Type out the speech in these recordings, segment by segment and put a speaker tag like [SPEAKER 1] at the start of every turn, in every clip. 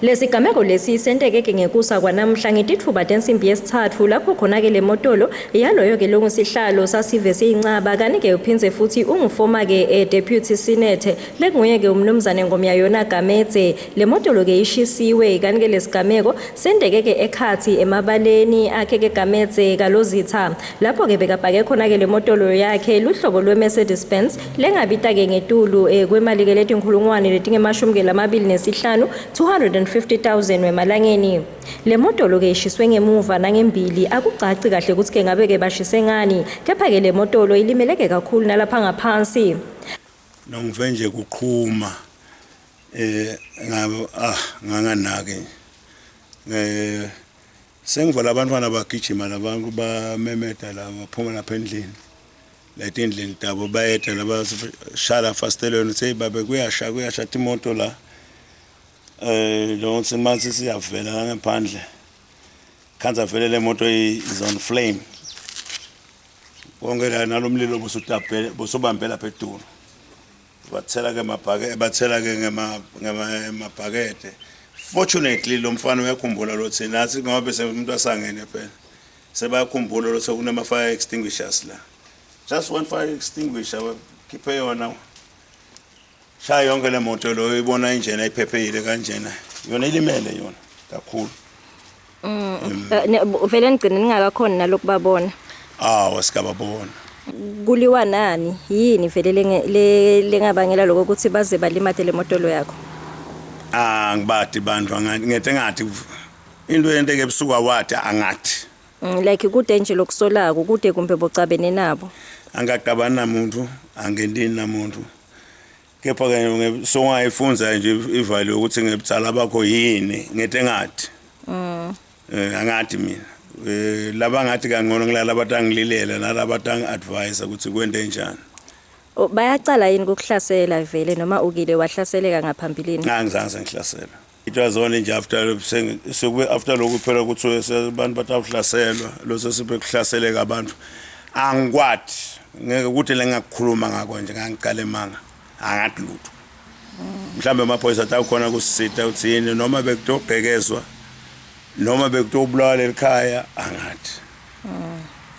[SPEAKER 1] Lesigameko lesi senteke-ke ngekusa kwanamhla ngetitfuba tensimbi yesitsatfu lapho khona-ke le motolo yaloyo-ke longusihlalo sasive siyincaba kani-ke uphindze futhi ungufoma-ke e-deputy senate lekunguye-ke umnumzane Ngomyayona Gamedze. Le motolo-ke ishisiwe kani-ke lesigameko senteke-ke ekhatsi emabaleni akhe-ke Gamedze kaLozitha lapho-ke bekabhake khona-ke le motolo yakhe luhlobo lwe-Mercedes Benz lengabita-ke ngetulu kwemali-ke letinkhulungwane letingemashumi-ke lamabili nesihlanu 250,000 wemalangeni. Le motolo-ke ishiswe ngemuva nangembili, akucaci kahle ukuthi-ke ngabe-ke bashise ngani, kepha-ke le motolo ilimeleke kakhulu nalapha ngaphansi.
[SPEAKER 2] Nongive nje kuqhuma ngabe nganganaki sengiva abantwana bagijima labantu bamemeda la baphuma lapha endlini leti endlini tabo bayeda laba shala fasitelweni uthi babe kuyasha kuyasha imoto la lo ngithi manje siyavela ngaphandle khanza vele le moto is on flame konke la nalomlilo busutapele busubambe lapha etulu bathela ke mabhake bathela ke ngema ngemabhakede. Fortunately lo mfana uyakhumbula lothi nathi ngoba bese umuntu asangene phela sebayakhumbula lo sekunama fire extinguishers la, just one fire extinguisher khiphe yona shaya yonke le moto lo ibona injena iphephile kanjena yona ilimele yona kakhulu.
[SPEAKER 1] Vele nigcine ningakakhoni nalokubabona?
[SPEAKER 2] Awu, sikababona.
[SPEAKER 1] Kuliwa nani yini vele lengabangela lokho ukuthi baze balimate le motolo yakho?
[SPEAKER 2] Ah, ngibadi bantu ngete ngathi into yenteke ebusuku awathi angathi.
[SPEAKER 1] Like kude nje lokusolako kude kumbe bocabene nabo?
[SPEAKER 2] Angaqabani namuntu, angentini namuntu, kepha ke songayifunza nje i-value ukuthi ngebudzala bakho yini ngete ngathi angathi mina laba ngathi kangcono ngilala batangililela nalaba tangi-advise ukuthi kwente njani.
[SPEAKER 1] Bayacala yini ukukuhlasela vele noma ukile wahlaseleka ngaphambilini?
[SPEAKER 2] Angizange sengihlasela. It was only nje after sekube after lokhu phela ukuthi abantu batawuhlaselwa lo sesibe kuhlaseleka abantu angikwati ngeke ukuthi lengakukhuluma ngako nje ngangicala emanga angathi lutho. Mhlambe amaphoyisa atawukhona kusisita ukuthi yini noma bekutobhekezwa noma bekutobulawa lelikhaya angathi,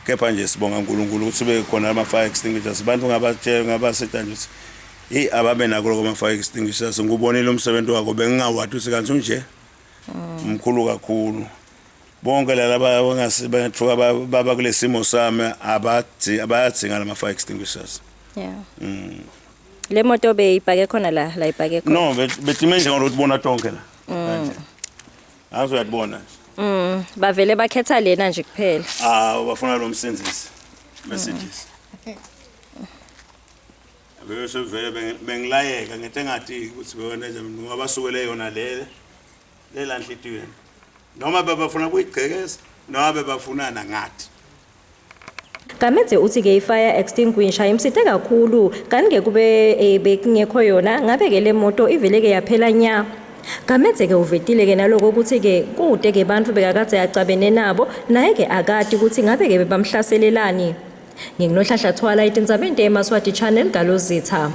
[SPEAKER 2] kepha nje sibonga uNkulunkulu ukuthi bekhona ama fire extinguishers. Abantu ngabatshela ngabasita nje ukuthi hey, ababe nako lokho ama fire extinguishers. Ngubonile umsebenzi wako, bengingawadi ukuthi kanti unje mkhulu kakhulu. Bonke laba bangasibethuka baba kulesimo sami abathi abayadzinga lama fire extinguishers.
[SPEAKER 1] Le moto beyibhake khona la la ibhake khona?
[SPEAKER 2] No, betime nje ngokuthi bona tonke la kanje azo uyakubona nje.
[SPEAKER 1] Bavele bakhetha lena nje kuphela?
[SPEAKER 2] Ah, bafuna lo msindisi Mercedes. Bese vele bengilayeka ngithe ngathi ukuthi bewena nje ngoba basukele yona le lela nhlityweni noma bebafuna kuyigcekeza noma bebafunana ngathi.
[SPEAKER 1] Gamedze uthi-ke i-fire extinguisher imsite kakhulu, kanti-ke kube bekungekho yona ngabe-ke le moto ivele-ke yaphela nya. Gamedze-ke uvetile-ke naloko ukuthi-ke kude-ke bantfu bekakadze acabene nabo, naye-ke akati ukuthi ngabe-ke bebamhlaselelani. NginguNohlahla Thwala etindzabeni te-Emaswati Channel kaLozitha.